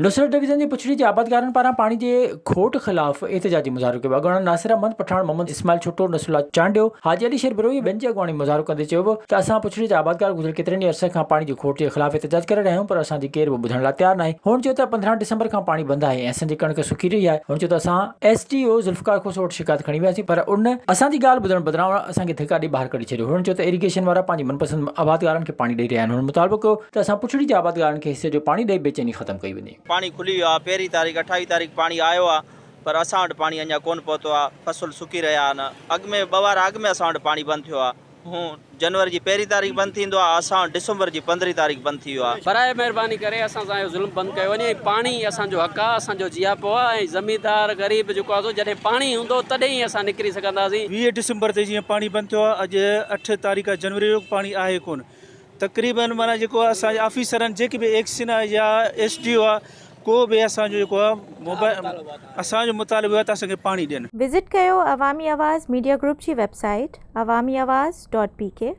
نصرت division جي پڇڙي جي آبادگارن پاران پاڻي جي کوٽ خلاف احتجاجي مظاهرو ڪيو ويو. اڳواڻن ناصر احمد پٺاڻ، محمد اسماعيل ڇٽو، نصرالله چانڊيو، حاجي علي شير بروهي ۽ ٻين جي اڳواڻي ۾ مظاهرو ڪندي چيو ويو ته اسان پڇڙي جا آبادگار گذريل ڪيترن ئي عرصي کان پاڻي جي کوٽ جي خلاف احتجاج ڪري رهيا آهيون پر اسان جي ڪير به ٻڌڻ لاء تيار ناهي. هن چيو ته 15 ڊسمبر کان پاڻي بند آهي ۽ اسان جي ڪڻڪ سڪي رهي آهي. هن چيو ته اسان S D O Zulfiqar Khoso وٽ شڪايت کڻي وياسين پر ان اسان جي ڳالهه ٻڌڻ بدران اسان کي ڌڪا ڏئي ٻاهر ڪڍي ڇڏيو. هن چيو ته ايريگيشن وارا پنهنجي من پسند آبادگارن کي پاڻي ڏئي رهيا آهن. هن مطالبو ڪيو ته اسان پڇڙي جي آبادگارن کي حصي جو پاڻي ڏئي بيچيني ختم ڪئي وڃي. پاڻي کلي ويو آهي، پهرين تاريخ اٺاويهه تاريخ پاڻي آيو آهي پر اسان وٽ پاڻي اڃا ڪونه پهتو آهي، فصل سڪي رهيا آهن، اڳ ۾ ٻه وار اڳ ۾ اسان وٽ پاڻي بند ٿيو آهي، هون جنوري جي پهرين تاريخ بند ٿيندو آهي، اسان وٽ ڊسمبر جي پندرهين تاريخ بند ٿي ويو آهي. براء مهرباني ڪري اسان سان اهو ظلم بند ڪيو وڃي ۽ پاڻي اسان جو حق آهي، اسان جو جياپو آهي ۽ زميندار غريب جيڪو آهي سو جڏهن پاڻي هوندو تڏهن ئي اسان نڪري سگهنداسين. 20 ڊسمبر تي جيئن پاڻي بند ٿيو آهي اڄ اٺ تاريخ آهي جنوري جو پاڻي آهي ڪونه. تقريبن معنيٰ جيڪو آهي اسان جي آفيسرن جيڪي به ايڪسين آهي يا ايس ڊي او آهي ڪو به اسان جو جيڪو آهي موبائل اسان جو مطالبو آهي ته اسان کي پاڻي ڏين. وزٽ ڪيو عوامي آواز ميڊيا گروپ جي website Awami Awaz dot P K.